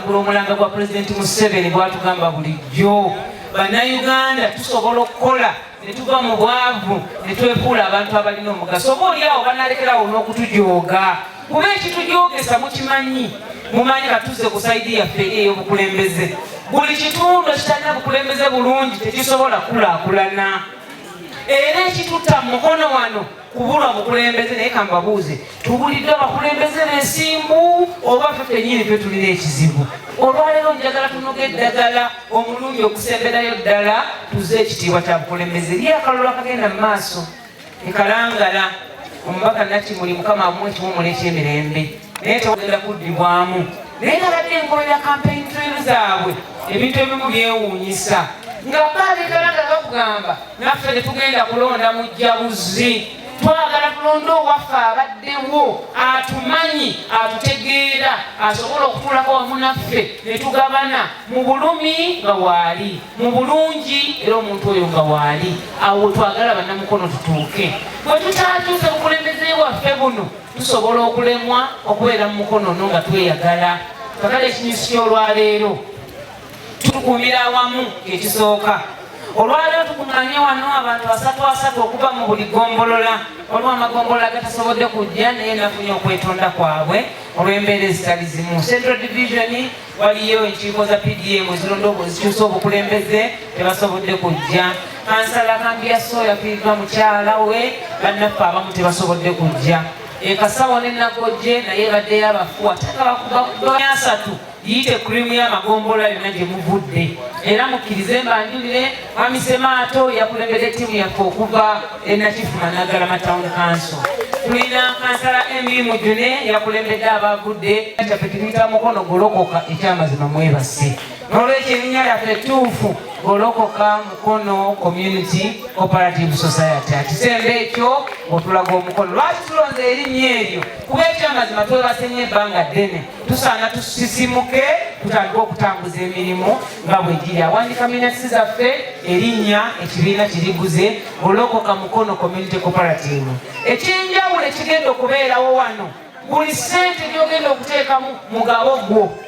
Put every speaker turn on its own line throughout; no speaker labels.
Okubangula omulanga gwa Pulezidenti Museveni bwatugamba bulijjo, Bannayuganda tusobola okukola ne tuva mu bwavu ne twefuula abantu abalina omugaso. Oba oli awo banalekerawo n'okutujooga, kuba ekitujoogesa mukimanyi. Mumanyi katuze ku side yaffe eri ey'obukulembeze. Buli kitundu ekitalina bukulembeze bulungi tekisobola kulaakulana, era ekitutta mu Mukono wano kubulwa bukulembeze. Naye kambabuuze, tubuliddwa abakulembeze besimbu oba ffe ffennyini ffe tulina ekizibu? Olwaleero njagala tunoga eddagala omulundi okusemberayo ddala, tuze ekitiibwa kya bukulembeze. Eri akalulu akagenda mu maaso ekalangala, omubaka Nakimuli, Mukama amuwa ekiwumula ekyemirembe, naye tewagenda kuddibwamu. Naye nabadde nkolera campaign trail zaabwe, ebintu ebimu byewuunyisa nga baabekalangala bakugamba, "Naffe tetugenda kulonda mujjabuzi, twagala tulonde owaffe abaddewo, atumanyi, atutegeera, asobola okutuulako wamu naffe ne tugabana mu bulumi nga waali, mu bulungi era omuntu oyo nga waali." Awo twagala Bannamukono tutuuke. Bwe tutakyuse bukulembeze bwaffe buno, tusobola okulemwa okubeera mu Mukono no nga tweyagala. Kakale ekinyusi ky'olwaleero, tukuumira awamu. Ekisooka, olwaleero tukuŋŋanye wano abantu asatu asatu okuva mu buli gombolola. Waliwo amagombolola agatasobodde kujja, naye nafunye okwetonda kwabwe olw'embeera ezitali zimu. Central Division waliyo enkiiko za PDM ezironda zikyusa obukulembeze, tebasobodde kujja. Kansala Kambi ya Soya fiiriddwa mukyala we, bannaffe abamu tebasobodde kujja. Ekasawo ne Nagojje naye baddeyo abafu, ate nga bakuba asatu. Yite cream y'amagombolola yonna gye muvudde, era mukkirize mbanjulire Mwami Semaato, yakulembedde ttiimu yaffe okuva e Nakifuma Nagalama Town Council. Tulina kansala Mb Mujune, yakulembedde abavudde kyaffe tuyita Mukono Golokoka. Ekyamazima mwebase, nolwekyo erinnya lyaffe ettuufu Golokoka Mukono Community Cooperative Society. Akisembe ekyo otulaga omukono. Lwaki tulonze erinnya eryo? Kuba ekyamazima twebase nnyo ebbanga ddene, tusaana tusisimuke, tutandike okutambuza emirimu nga bwe giri. Awandika minutes zaffe, erinnya ekibiina kiriguze Golokoka Mukono Community Cooperative. Ekyenjawulo ekigenda okubeerawo wano, buli ssente gyogenda okuteekamu mugabo gwo,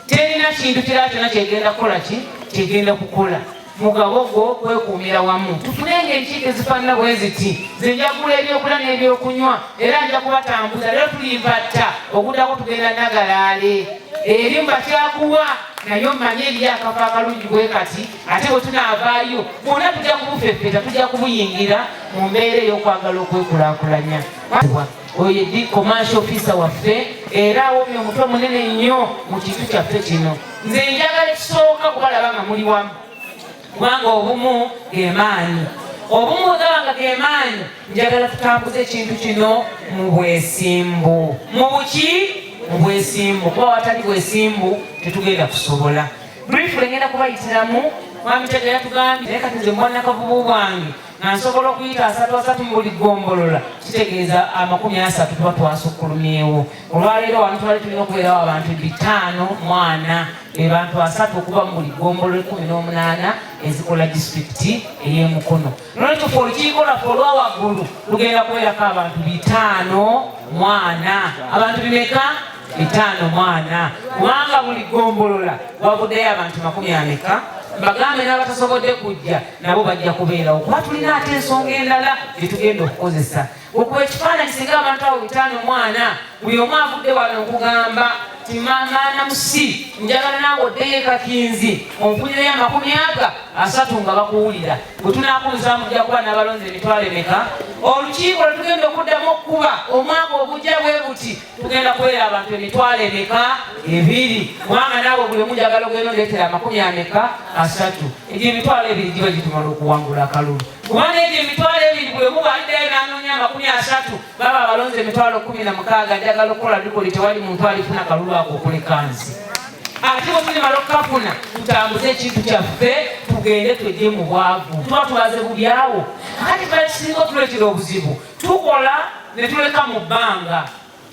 terina kintu kirala kyonna kyegenda kukola ki kyegenda kukola. Mugabo gwo kwekuumira wamu. Tufunenga enkiiko ezifaanana bwe ziti. Nze njagula ebyokulya n'ebyokunywa, era nja kubatambuza. Leero tulimpatta, okuddako tugenda Nagalaale eri mbakyakuwa, naye omanye eriyo akafo akalungi bwe kati. Ate bwe tunaavaayo bwonna tujja kubufeffeta, tujja kubuyingira mu mbeera ey'okwagala okwekulaakulanya. Oyo ye commercial officer waffe, era awomye omutwe munene nnyo mu kintu kyaffe kino. Nze njagala ekisooka kubalaba nga muli wamu, kubanga obumu gemaanyi. Obumu bwegaba nga gemaanyi, njagala tutambuze ekintu kino mu bwesimbu. Mu buki? Mu bwesimbu, kuba watali bwesimbu tetugenda kusobola. Briefly ngenda kubayitiramu. Mwami Tega yatugambye, naye kati nze mwanakavubu bwange nga nsobola okuyita asatu asatu mu buli ggombolola, kitegeeza 30 tuba twasukkulumyewo. Olwaleero wano tubali tulina okubeerawo abantu 54, be bantu asatu okuva mu buli ggombolola 18 ezikola disitulikiti ey'Emukono. Nolwekyo fe olukiiko lwaffe olwa waggulu lugenda kubeerako abantu 54. Abantu bimeka? 54, kubanga buli ggombolola wavuddeyo abantu makumi ameka? Bagambe n'abatasobodde kujja nabo bajja kubeerawo, kuba tulina ate ensonga endala gyetugenda okukozesa okuba ekifaananyi. Singa abantu abo 54, buli omu avudde wano okugamba ti, "Maamaana musi, njagala naawe oddeyo ekakinzi onfunireyo amakumi aga asatu," nga bakuwulira. Bwe tunaakuuzaamu, tujja kuba n'abalonzi emitwalo emeka? Olukiiko lwe tugenda okuddamu okukuba omwaka ogujja bwe buti, tugenda kubeera abantu emitwalo emeka? 2, kubanga naawe buli omu njagala ogenda ondeetera amakumi ameka? Asatu. Egyo 20,000 giba gitumala okuwangula akalulu, kubanga egyo 20,000 buli omu bwaliddayo n'anoonya 30, baba abalonzi 16,000. Njagala okukola likoli, tewali muntu alifuna kalulu ako okuleka nsi. Ate bwe tulimala okukafuna, tutambuze ekintu kyaffe, tugende twejje mu bwavu. Tuba tubaze bubyawo. Kati ffe kisinga otuleetera obuzibu, tukola ne tuleka mu bbanga,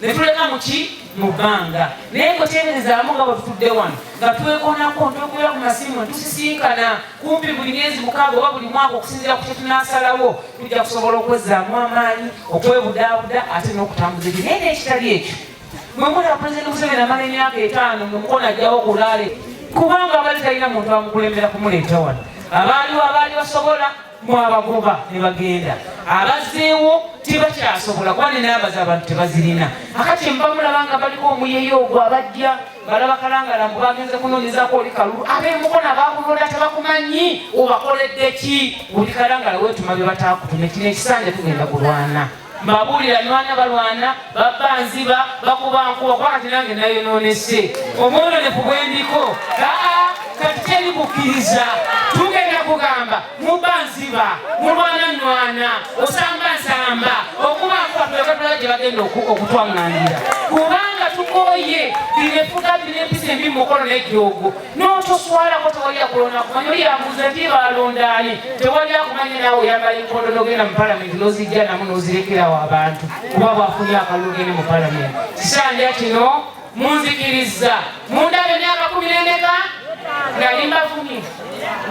ne tuleka muki? Mu bbanga. Naye gweteeberezaamu nga bwe tutudde wano nga twekonako, twekubira ku masimu, tusisinkana kumpi buli myezi 6 oba buli mwaka okusinziira ku kye tunaasalawo, tujja kusobola okwezzaamu amaanyi, okwebudaabuda, ate n'okutambuza ekyo. Naye n'ekitali ekyo, Mwe mulaba Pulezidenti Museveni amala emyaka 5 nga Mukono ajjawo kulaale, kubanga abali talina muntu amukulembera kumuleeta wano. Abaaliwo abaali basobola mwabagoba ne bagenda, abazzeewo tebakyasobola kuba nenamba z'abantu tebazirina. Akati mba mulaba nga baliko omuyeyo ogwo abajja balaba Kalangala mbu bagenze kunoonyezaako oli kalulu. Ab'emukono abakulonda tebakumanyi, obakoledde ki? Oli Kalangala weetuma bye bataakutume. Kino ekisanja tugenda kulwana. Mbabuulira, nwana balwana, babba nziba, bakuba nkuba, kuba kati nange nayonoonese omwononefu bwendiko. Aa kati teri kukkiriza, tugenda kugamba mubba nziba, mulwana nwana, osamba nsamba, okuba nkuba, tuleke tulabe gye bagenda okutwaŋŋangira, kubanga tukooye bino effuga bino empisa embi mu mukono n'ejjoogo. N'otoswalako, tewali akulonda kumanya. Oli yambuuza nti balonda ani? Tewali akumanya. Naawe oyambala enkondo n'ogenda mu palamenti n'ozijja namu n'ozirekerawo abantu, kuba bwafunye akalulu gende mu palamenti. Kisanja kino munzikiriza mundaba emyaka 14 nali mbafunye,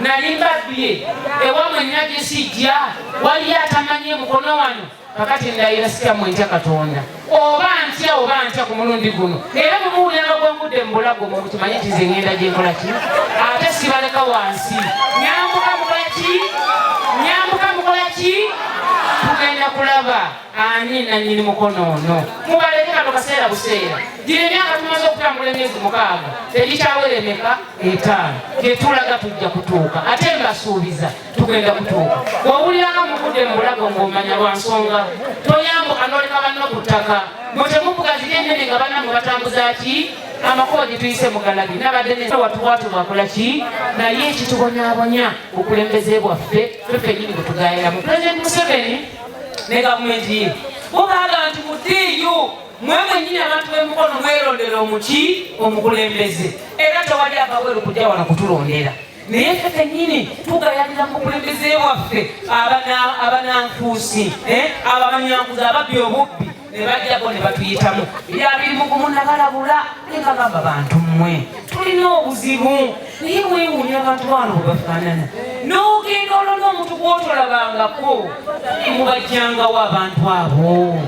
nali mbabbye ewamwe, nina gye sijja, waliyo atamanyi emukono wano. Kakati ndayira sitammwe ntya Katonda, oba ntya oba ntya ku mulundi guno. Era mumuwuliranga gwengudde mu bulago, mukimanye nti nze ngenda gyenkola ki, ate sibaleka wansi. Nyambuka mukola ki? Nyambuka mukola ki? Tugenda kulaba ani nanyini mukono ono. Mubaleke kano kaseera buseera. Gino emyaka tumaze okutambula emyezi 6, tegikyawera emeka? 5. Gyetulaga tujja kutuuka, ate mbasuubiza tugenda kutuuka. Bw'owuliranga mugudde mu bulago ng'omanya lwa nsonga, toyambuka n'oleka banno ku ttaka. Mwe temuvuga ziri ennene nga bannammwe batambuza ki? Amakubo gye tuyise mugalabi nabadde ne watuwaatu bwakola ki, naye ekitubonyaabonya bukulembeze bwaffe ffe ffennyini bwe tugayiramu. Pulezidenti Museveni ne gavumenti ye bo baagamba nti muddiiyo mwe mwennyini abantu b'emukono mwerondera omuki omukulembeze, era tewali akabweru kujja wano kutulondera. Naye ffe ffennyini tugayalira mu bukulembeze bwaffe abananfuusi, abo abanyankuzi ababbi obubbi ne bajjako ne batuyitamu. Ebya 21 nabalabula ne mbagamba, bantu mmwe tulina obuzibu, naye mwewuunya abantu bano bwe bafaanana. N'ogenda olonda omuntu gw'otolabangako, mubajjangawo abantu abo.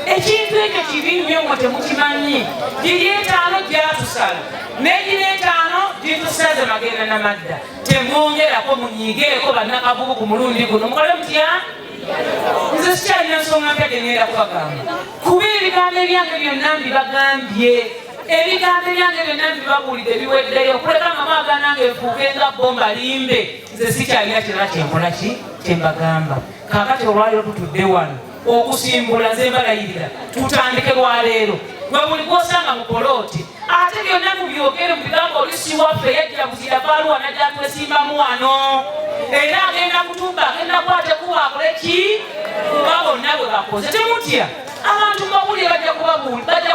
Ekintu ekyo kibi nnyo, mmwe temukimanyi. Giri 5 gyatusala, n'egiri 5 gitusaze magenda n'amadda. Temwongerako, munyigeeko bannakavubu ku mulundi guno. Mukole mutya? Nze sikyalina nsonga mpya gye ngenda kubagamba, kuba ebigambo ebyange byonna mbibagambye, ebigambo ebyange byonna mbibabuulidde, biweddeyo. Kuleka nga mwagala nange nfuuke nga bo mbalimbe, nze sikyalina kirala kyenkola ki kyembagamba. Kaakati olwaliro tutudde wano okusimbula, nze mbalayirira tutandike lwaleero. Gwe buli gwosanga mu polooti, ate byonna mubyogere mu bigambo. Oli si waffe, yajja buzira baluwa najja twesimbamu wano, era agenda kutumba, agenda kwate kuba akole ki, kuba bonna bwe bakoze. Temutya abantu, mbawulire, bajja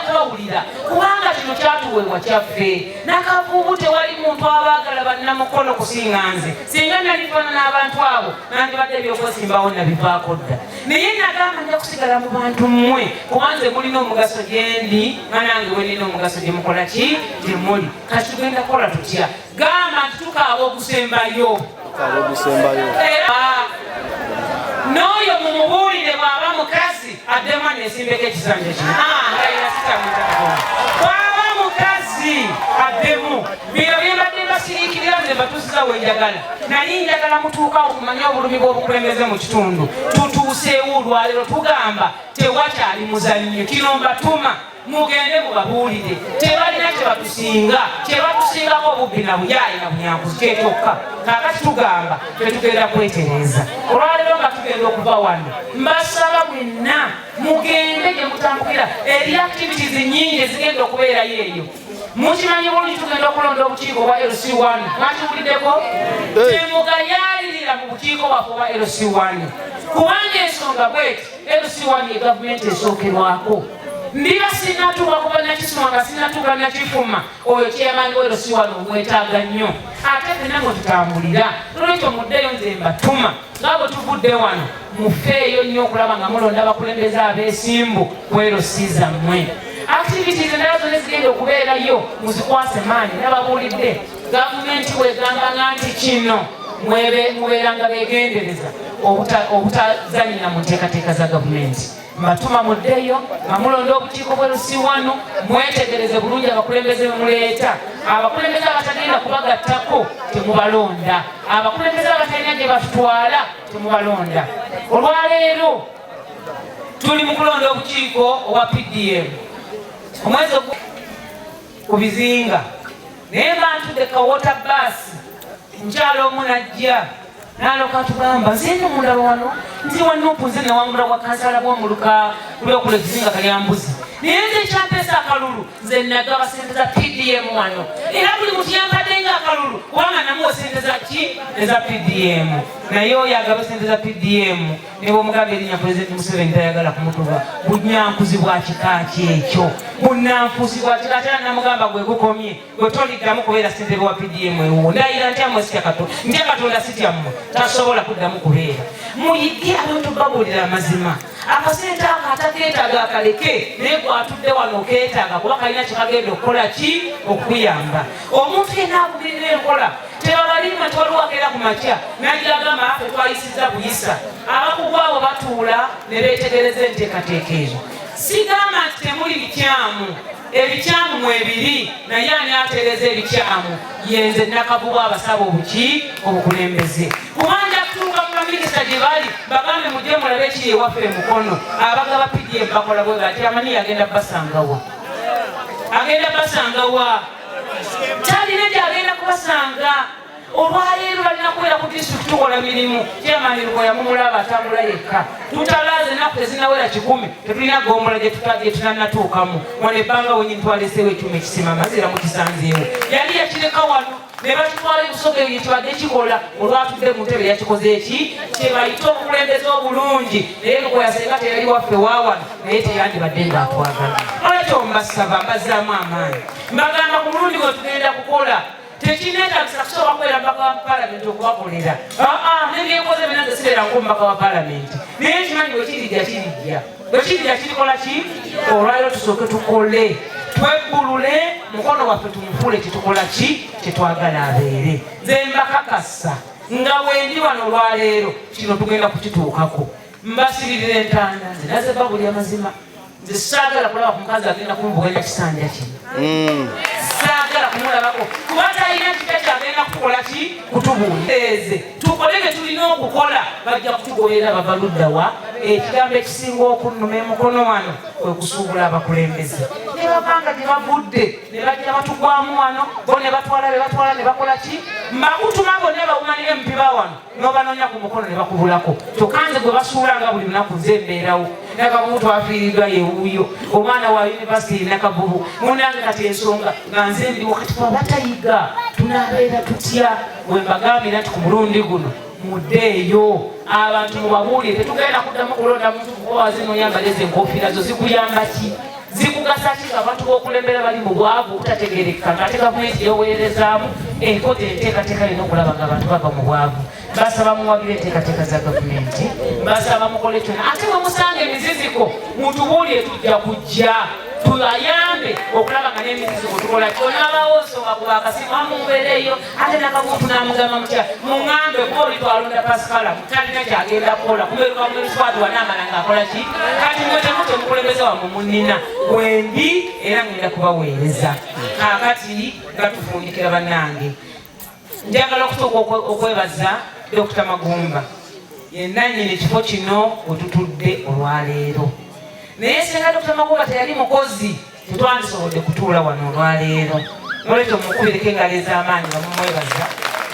kubawulira, kubanga kino kyatuweebwa kyaffe. Nakavubu tewali muntu abaagala bannamukono kusinga nze. Singa nali nfaanana n'abantu abo, nandibadde ebyokwesimbawo nabivaako dda. Naye nagamba nja kusigala mu bantu mmwe, kuba nze mulina omugaso gyendi, nga nange bwe nina omugaso gye mukola ki, gye muli. Kati tugenda kukola tutya? Gamba nti tukaaba ogusembayo.
Tukaaba ogusembayo.
Era n'oyo mumubuulire bw'aba mukazi addemu aneesimbeko ekisanja kino. Ndayira sitamutako. Bw'aba mukazi addemu. Bino bye mbadde mbasiriikirira nze mbatuusiza we njagala. Nali njagala mutuukawo kumanya obulumi bw'obukulembeze mu kitundu. Tutuuseewo olwaleero, tugamba tewakyali muzannyo. Kino mbatuma mugende mubabuulire, tebalina kye batusinga, kye batusingako obubbi na buyaayi na bunyankuzi kyekyokka. Kaakati tugamba tetugenda kwetereeza olwaleero nga tugenda okuva wano. Mbasaba mwenna mugende gye mutambukira, eri activities nnyingi ezigenda okubeerayo eyo. Mukimanyi bulungi tugenda okulonda obukiiko bwa LC1, mwakiwuliddeko? Temugayaalirira mu bukiiko bwaffe obwa LC1, kubanga ensonga bweti, LC1 ye gavumenti esookerwako. Ndiba sinatuuka kuba nakisoma nga sinatuuka nakifuma, oyo chairman wa LC1 omwetaaga nnyo, ate ffenna mwe tutambulira. Nolwekyo muddeyo, nze mbatuma nga bwe tuvudde wano, mufeeyo nnyo okulaba nga mulonda abakulembeze abeesimbu ku LC zammwe. Activities endala zonna ezigenda okubeerayo muzikwase maanyi. Nababuulidde gavumenti bwegambanga nti kino mubeeranga beegendereza obutazanyira mu nteekateeka za gavumenti. Mbatuma muddeyo nga mulonda obukiiko bwe LC1, mwetegereze bulungi abakulembeze bemuleeta. Abakulembeze abatagenda kubagattako temubalonda, abakulembeze abatalina gye batutwala temubalonda. Olwaleero tuli mu kulonda obukiiko obwa PDM omwezi ku bizinga, naye mba ntudde kawota baasi, mukyalo omu najja naloka atugamba, nze nno mundaba wano nzi wa Nuupu, nze newangula bwa kansala bw'omuluka kuli okula ekizinga Kalyambuzi, naye nze ekyampeesa akalulu nze nagaba sente za PDM wano, era buli muntu yampadde nga akalulu kubanga namuwa sente za ki eza PDM. Naye oyo agaba sente za PDM ne bwomugamba erinnya Pulezidenti Museveni tayagala kumutuba. Bunyankuzi bwa kika kyekyo, bunanfuusi bwa kika kyana. Namugamba gwe gukomye, gwe toliddamu kubeera ssentebe wa PDM ewuwo. Ndayira ntya mmwe sitya Katonda, ntya Katonda sitya mmwe, tasobola kuddamu kubeera. Muyige abantu babuulira amazima. Akasente ako atakeetaaga akaleke, naye gwatudde wano okeetaaga kuba kalina kyekagenda okukola ki okukuyamba. Omuntu yenna avumirira enkola tebabalima, tewaliwo akeera ku makya najja agamba ffe twayisizza buyisa. Abakugu abo batuula ne beetegereza enteekateeka ezo. Sigamba nti temuli bikyamu, ebikyamu mwebiri, naye ani atereeza ebikyamu? Yenze Nakavubu abasaba obuki obukulembeze, kubanja kutuuka mu baminisita gye bali bagambe mujje mulabe ekiri ewaffe Mukono. Abagaba PDM bakola bwe bati, amani agenda basangawa? Agenda basangawa? Talina gyagenda kubasanga. Olwaleero balina kubeera ku disitulikiti tukola mirimu. Chairman Lukoya mumulaba atambula yekka, tutalaaze ennaku tezinawera 100, tetulina gombola gye tunanatuukamu. Wano ebbanga wenyini twaleseewo ekyuma ekisima amazzi era mukisanzeewo, yali yakireka wano ne bakitwala ebusoga eyo kibadde kikola. Olwatudde mu ntebe yakikoze eki kyebayita obukulembeze obulungi. Naye Lukoya senga teyali waffe waawano, naye teyandibadde ng'atwagala. Olwekyo mbasaba, mbazaamu amaanyi, mbagamba ku mulundi gwe tugenda kukola tekineetagisa kusooka kubeera mubaka wa palamenti okubakolera. Nebyenkoze byonna nze sibeerangako mubaka wa palamenti, naye nkimanyi bwe kirijja kirijja, bwe kirijja kirikola ki. Olwaliro tusooke tukole, twebbulule Mukono waffe, tumufuule kyetukola ki kyetwagala abeere. Nze mbakakasa nga wendi wano olwaleero kino tugenda kukituukako. Mbasibirira entanda, nze naze babuli amazima. Nze saagala kulaba ku mukazi agenda kunvuganya kisanja kino, saagala kumulabako kuba talina kika kyagenda kutukola ki kutubuuleze. Tukole bye tulina okukola, bajja kutugoberera bava luddawa. Ekigambo ekisinga okunnuma emukono wano kwe kusuubula abakulembeze ne bavanga gye bavudde ne bajja batugwamu wano, bo ne batwala be batwala ne bakola ki. Mbakutuma bonna bawumanire mupiba wano n'obanoonya ku mukono ne bakubulako. Kyokka nze gwe basuula nga buli lunaku nze mbeerawo. Nakavubu twafiiriddwa yewuuyo, omwana wa yunivasiti Nakavubu munange. Kati ensonga nga nze ndi wakati batayiga, tunaabeera tutya? We mbagambira nti ku mulundi guno muddeeyo abantu mubabuulire, tetugenda kuddamu kulonda muntu kuba wazino oyambala ezo enkofiira zo zikuyamba ki, zikugasa ki nga abantu b'okulembera bali mu bwavu obutategerekeka, ng'ate gavumenti yeweerezaamu enkola enteekateeka yina okulaba nga abantu bava mu bwavu. Mbasaba muwagire enteekateeka za gavumenti, mbasaba mukole kyonna, ate bwe musanga emiziziko mutubuulire, tujja kujja tubayambe okulaba nga n'emiziziko tukola kyonaabawo nsonga kuba akasimu amubeereeyo. Ate Nakamuntu n'amugamba mutya? Muŋŋambe kuba oli twalonda Pasikala talina kyagenda kukola kubeeruka muniswati wanaamala ng'akola ki. Kati mwe temutya, omukulembeze wammwe munina wendi era ngenda kubaweereza. Kaakati nga tufundikira bannange, njagala okusooka okwebaza Dr. Magumba, yenannyini ekifo kino wetutudde olwaleero. Naye senga Dr. Magumba teyali mukozi, tetwandisobodde kutuula wano olwaleero. Nolwekyo mukubireko engalo ez'amaanyi nga mumwebaza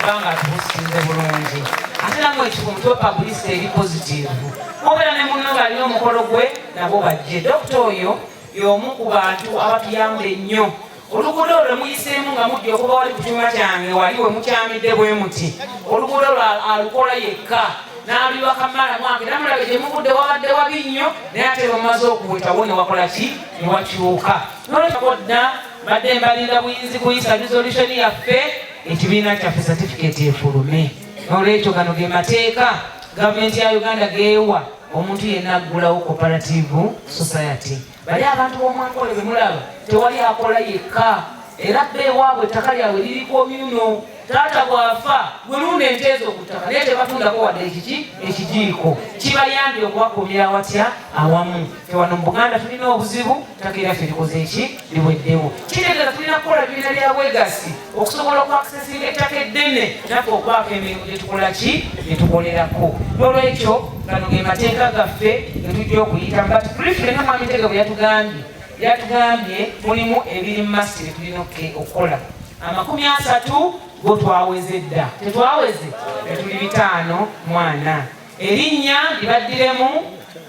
kubanga atubusinze bulungi. Ate namwe ekifo mutuwe publicity eri positive, mubeera ne munno ng'alina omukolo gwe nabo bajje. Dokita oyo y'omu ku bantu abatuyamba ennyo. Oluguudo olwo muyiseemu nga mujja okuba wali ku kyuma kyange wali we mukyamidde bwe muti, oluguudo olwo alukola yekka n'aluyiwa kamala mwake. Namulabe gye muvudde wabadde wabi nnyo, naye ate bwemumaze okuwetawo ne wakola ki ne wakyuka. Nolwekyo mbadde mbalinda buyinzi kuyisa resolution yaffe, ekibiina kyaffe certificate efulume. Nolwekyo gano ge mateeka gavumenti ya Uganda geewa omuntu yenna aggulawo cooperative society. Bali abantu b'omwankole bwe mulaba, tewali akola yekka. Era bo ewaabwe ettaka lyabwe liri communal. Taata bw'afa, gwe lunda ente ezo ku ttaka, naye tebatundako wadde ekiki ekijiiko. Kibayambye okubakuumira watya awamu. Ffe wano mu Buganda tulina obuzibu, ttaka eryaffe likoze ki? Liweddewo. Kitegeeza tulina kukola bibiina bya bwegassi okusobola okwakisesinga ettaka eddene, naffe okubaako emirimu gye tukola ki gye tukolerako. N'olwekyo gano ge mateeka gaffe ge tujja okuyitamu, but briefly nga Mwami Ntege bwe yatugambye, yatugambye mulimu ebiri must bye tulina okukola. 30 go twaweze dda, tetwaweze? Tetuli 54. Erinnya libaddiremu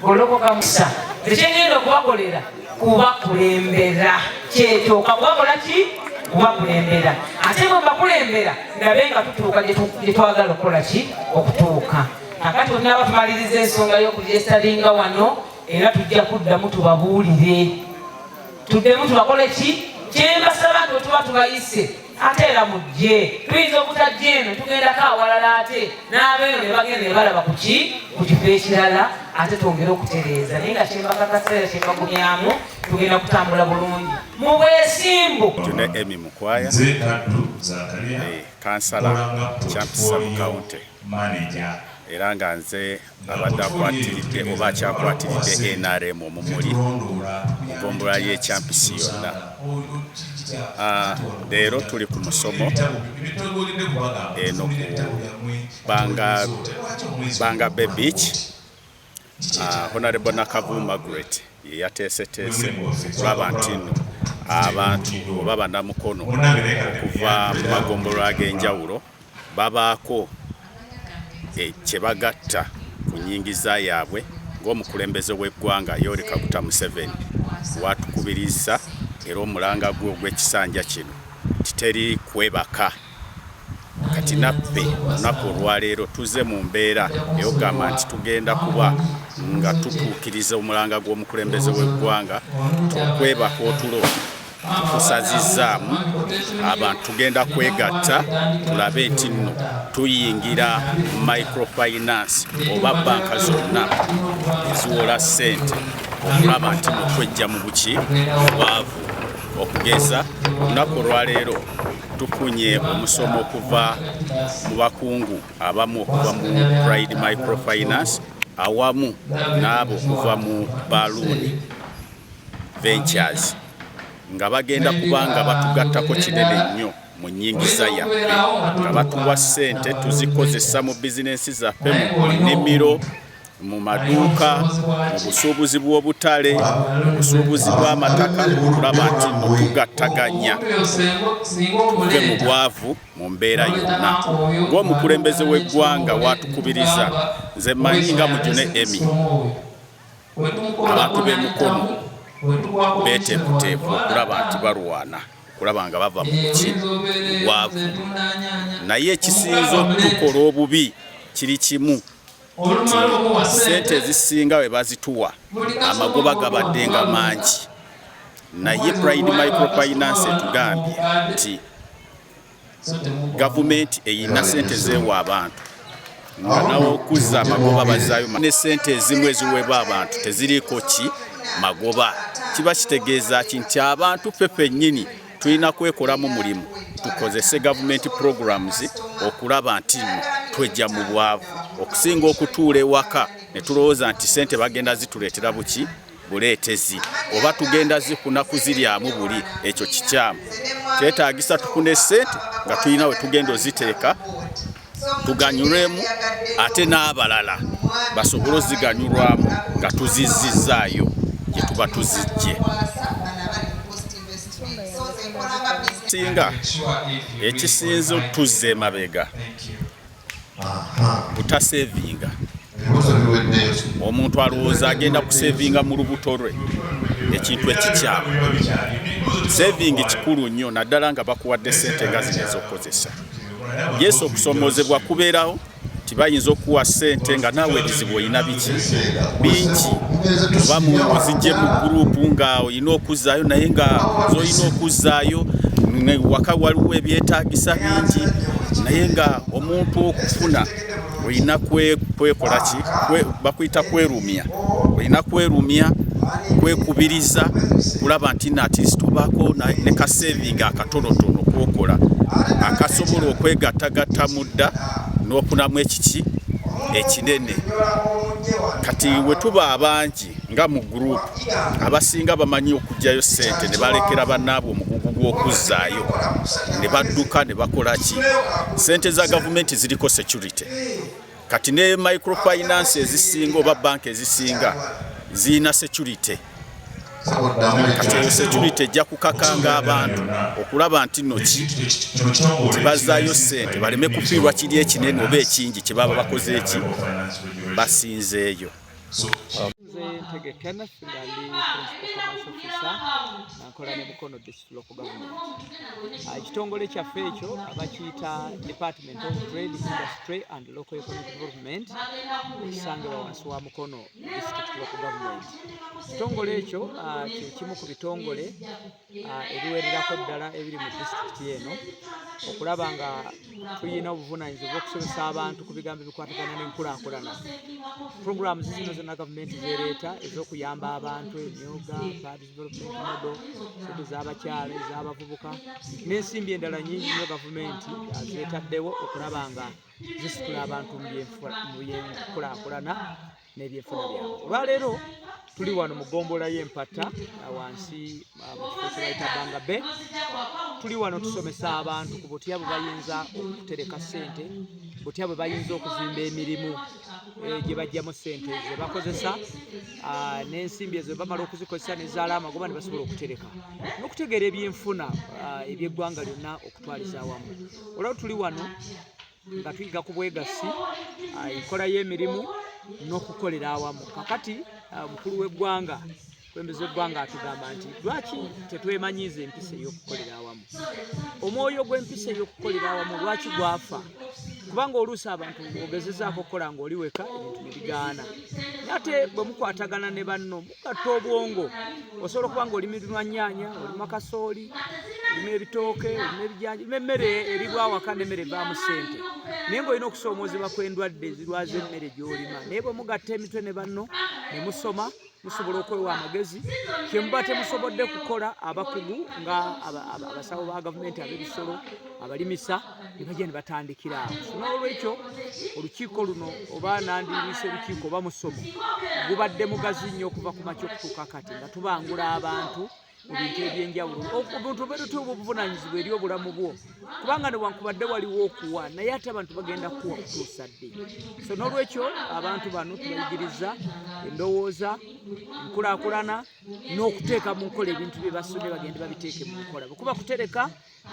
golokoka musa. Ekyengenda okubakolera kubakulembera, kyekyo kakubakola ki? Kubakulembera. Ate bwe mbakulembera ndabe nga tutuuka gye twagala okukola ki? Okutuuka. Kakati bwe tumaliriza ensonga y'okuregisteringa wano, era tujja kuddamu tubabuulire, tuddemu tubakole ki? Kyembasaba nti wetuba tubayise ate era mujje, tuyinza obutajja eno tugendako awalala, ate n'abeeno ne bagenda ne balaba ku ki ku kifo ekirala, ate twongere okutereeza. Naye nga kyembakakasa era kyembagumyamu, tugenda kutambula bulungi mu bwesimbu.
June Emmy Mukwaya,
Nze Kaddu Zakaria,
kansala
nkola nga
Kyampisi Sub
portfolio
County
manager.
era nga nze
Nga
abadde
portfolio eyo
akwatiridde
tutegeeza
oba
nti bw'omala okuwa
akyakwatiridde
ssente,
NRM omumuli
tetulondoola
mu
tukuyambye
ggombolola
tutya
y'Ekyampisi yonna.
osanga kitya
Leero tuli ku musomo
ebitogolidde kubagamba
eno
tufunire
ku
ebitabo byammwe.
Banga,
Lwaki omwezi
Banga Bay
guno
Beach.
kati?
Honorable Nakavu Margaret ye yateeseteese okulaba nti nno abantu oba bannamukono okuva mu magombolola ag'enjawulo babaako kye bagatta ku nnyingiza yaabwe, ng'omukulembeze w'eggwanga Yoweri Kaguta Museveni watukubiriza era omulanga gwe ogw'ekisanja kino titeri kwebaka. Kati naffe olunaku olwaleero tuzze mu mbeera ey'okugamba nti tugenda kuba nga tutuukiriza omulanga gw'omukulembeze w'eggwanga. Okwebaka otulo tukusazizzaamu. Abantu tugenda kwegatta tulabe nti nno tuyingira microfinance oba banka zonna eziwola ssente okulaba nti nno twejja mu buki bwavu. Okugeza olunaku olwaleero tufunye omusomo okuva mu bakungu abamu okuva mu Pride Microfinance awamu n'abo okuva mu Balloon Ventures, nga bagenda kuba nga batugattako kinene nnyo mu nnyingiza yaffe, nga batuwa ssente tuzikozesa mu bizinensi zaffe, mu nnimiro, mu maduuka, mu busuubuzi bw'obutale, mu busuubuzi bw'amataka, tulaba nti nno tugattaganya tuve mu bwavu mu mbeera yonna ng'omukulembeze w'eggwanga watukubiriza. Nze mmanyi nga Mujune Emmy, abantu b'e Mukono beeteefuteefu okulaba nti balwana okulaba nga bava mu ki bwavu, naye ekisinza okutukola obubi kiri kimu, nti ssente ezisinga bwe bazituwa amagoba gabadde nga mangi. Naye Pride Microfinance etugambye nti gavumenti eyina ssente zeewa abantu nga nawe okuzza amagoba bazaayo, ne ssente ezimu eziweebwa abantu teziriiko ki magoba. Kiba kitegeeza ki? Nti abantu ffe ffennyini tulina kwekolamu mulimu, tukozese gavumenti programs okulaba nti nno twejja mu bwavu, okusinga okutuula ewaka ne tulowooza nti ssente bagenda zituleetera buki buleetezi oba tugenda zifuna kuziryamu buli. Ekyo kikyamu. Kyetaagisa tufune ssente nga tulina we tugenda oziteeka tuganyulwemu, ate n'abalala basobole oziganyulwamu nga tuzizzizaayo gye tuba tuzijje. Singa ekisinza otuzza emabega butasevinga. Omuntu alowooza agenda kusevinga mu lubuto lwe, ekintu ekikyamu. Saving kikulu nnyo, naddala nga bakuwadde ssente nga zino ez'okukozesa. Yesu, okusomoozebwa kubeerawo, tibayinza okuwa ssente nga naawe ebizibu olina biki bingi, oba ozijje mu gurupu nga olina okuzzaayo, naye nga zolina okuzzaayo waka waliwo ebyetaagisa bingi. Naye nga omuntu okufuna olina kwekola ki, bakuyita kwerumya, olina kwerumya. Kwekubiriza kulaba nti at least obaako ne ka saving akatonotono kwokola akasobola okwegattagatta mudda n'ofunamu ekiki ekinene. Kati we tuba abangi nga mu group, abasinga bamanyi okugyayo ssente ne balekera bannaabwe omugugu gw'okuzzaayo, ne badduka ne bakola ki. Ssente za gavumenti ziriko security. Kati ne microfinance ezisinga oba banka ezisinga zirina security. Kati eyo security ejja kukakanga abantu okulaba nti nno ki tibazzaayo ssente, baleme kufiirwa kiri ekinene oba ekingi kye baba bakoze eki basinzeeyo.
Nze Ntege Kenneth, nga ndi principal commercial officer nga nkola ne Mukono District Local Government. Ekitongole kyaffe ekyo abakiyita Department of Trade, Industry and Local Economic Development, ekisangibwa wansi wa Mukono District Local Government. Ekitongole ekyo kyekimu ku bitongole ebiwererako ddala ebiri mu disitulikiti eno okulaba nga tuyina obuvunaanyizibwa okusomesa abantu ku bigambo ebikwatagana n'enkulaakulana. Programs zino zonna gavumenti zereeta ez'okuyamba abantu, emyoga, parish development model, sente z'abakyala, ez'abavubuka n'ensimbi endala nyingi nnyo gavumenti zeetaddewo okulaba nga zisitula abantu mu byenkulaakulana n'ebyenfuna byabwe. Olwaleero tuli wano mu ggombolola y'Empata wansi mu kifo kye bayita Banga Bay. Tuli wano tusomesa abantu ku butya bwe bayinza okutereka ssente, butya bwe bayinza okuzimba emirimu gye baggyamu ssente ze bakozesa, n'ensimbi ezo bamala okuzikozesa nezaala amagoba ne basobola okutereka n'okutegeera ebyenfuna eby'eggwanga lyonna okutwaliza awamu. Olwaleero tuli wano nga tuyiga ku bwegassi, enkola y'emirimu n'okukolera awamu. Kakati omukulu w'eggwanga, kulembeza eggwanga, atugamba nti lwaki tetwemanyiiza empisa ey'okukolera awamu? Omwoyo gw'empisa ey'okukolera awamu lwaki gwafa? Kubanga oluusi abantu ogezezaako okukola ng'oli weka, ebintu ne bigaana, naye ate bwe mukwatagana ne banno mugatta obwongo, osobola okuba nga olima nnyaanya, olima kasooli, olima ebitooke, olima ebijanja, olima emmere eribwa awaka n'emmere evaamu ssente, naye ng'olina okusoomoozebwa kw'endwadde ezirwaza emmere gy'olima. Naye bwe mugatta emitwe ne banno ne musoma, musobola okwewa amagezi kyemuba temusobodde kukola. Abakugu nga abasawo ba gavumenti ab'ebisolo, abalimisa, ne bajja ne batandikira awo. So n'olwekyo olukiiko luno, oba nandirise olukiiko oba musomo, gubadde mugazi nnyo okuva ku makya okutuuka kati nga tubangula abantu mu bintu ebyenjawulo. Obuntu obeera otya obuvunaanyizibwa eri obulamu bwo, kubanga newankubadde waliwo okuwa, naye ate abantu bagenda kuwa kutuusa ddi? So n'olwekyo abantu bano tubayigiriza endowooza, enkulaakulana n'okuteeka mu nkola ebintu bye basomye, bagende babiteeke mu nkola. Bwe kuba kutereka,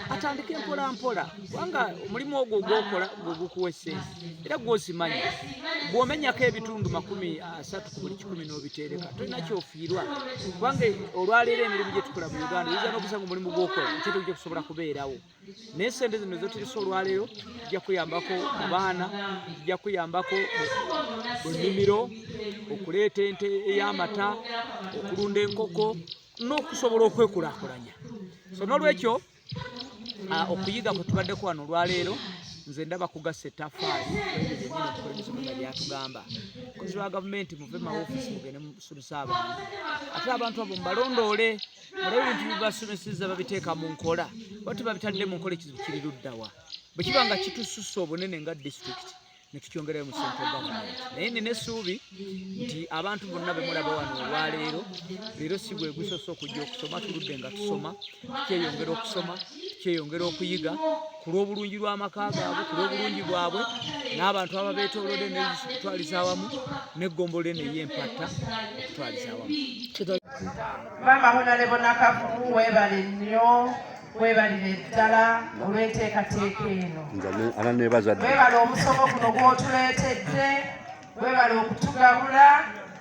atandike mpola mpola, kubanga omulimu ogwo ogwokola gwe gukuwa essente era gwozimanyi. Bw'omenyako ebitundu 30 ku buli 100 n'obitereka, tolina kyofiirwa, kubanga olwaleero emirimu gye tukola mu Uganda, oyinza n'okusanga omulimu gwokola ekintu gye kusobola kubeerawo, naye sente zino zoteresa olwaleero zijja kuyambako mu baana, zijja kuyambako mu nnimiro, okuleeta ente ey'amata, okulunda enkoko n'okusobola okwekulaakulanya. So n'olwekyo okuyiga kwe tubaddeko wano olwaleero, nze ndaba kugassa ettaffaali ebyo byennyini omukulembeze nga byatugamba. Omukozi wa gavumenti, muve mu mawofiisi mugende musomesa abantu, ate abantu abo mubalondoole, mulabe ebintu bibasomeseza babiteeka mu nkola oba tebabitadde mu nkola. Ekizibu kiri luddawa? Bwe kiba nga kitususse obunene nga disitulikiti, ne tukyongerayo mu central government. Naye nina essuubi nti abantu bonna be mulaba wano olwaleero, leero si gwe gusoose okujja okusoma. Tuludde nga tusoma, tukyeyongera okusoma, tukyeyongera okuyiga ku lw'obulungi lw'amaka gaabwe, ku lw'obulungi bwabwe n'abantu ababeetoolodde n'okutwaliza awamu n'eggombolola eno ey'Empatta okutwaliza awamu.
Maama Honorable Nakavubu, weebale nnyo, weebalire ddala olw'enteekateeka eno.
Ananeebaza dda.
Weebale omusomo guno gw'otuleetedde, weebale okutugabula,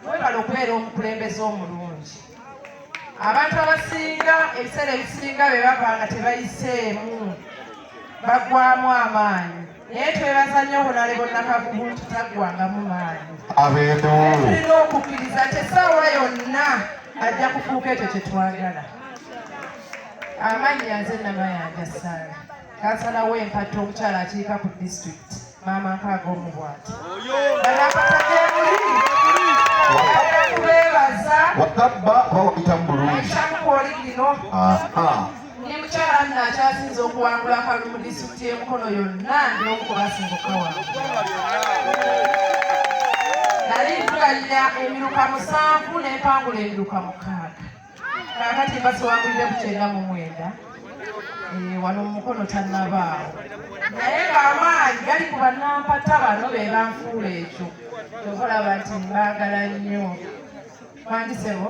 weebale okubeera omukulembeze omulungi. Abantu abasinga, ebiseera ebisinga bwe baba nga tebayiseemu, bagwamu amaanyi, naye twebaza nnyo Honorable Nakavubu nti taggwangamu maanyi.
Abeedewo.
Tulina okukkiriza nti essaawa yonna ajja kufuuka ekyo kye twagala. Amannya nze Namayanja Ssaala, kansala w'Empatta omukyala akiika ku disitulikiti, maama nkaaga omu bw'ati. Banampata gyemuli, njagala kubeebaza.
Wakabba oba wayitamu bulungi?
Nayitamu kw'oli gino.
Aha.
Ndi mukyala nno akyasinze okuwangula akalulu mu disitulikiti y'e Mukono yonna, ndi omu ku basinga okukawangula. Nali nvuganya emiruka 7 n'empangula emiruka 6. Kaakati mba siwangulire ku 99. Wano mu Mukono tannabaawo. Naye ng'amaanyi gali ku bannampata bano be banfuula ekyo. Kyova olaba nti mbaagala nnyo. Wangi ssebo?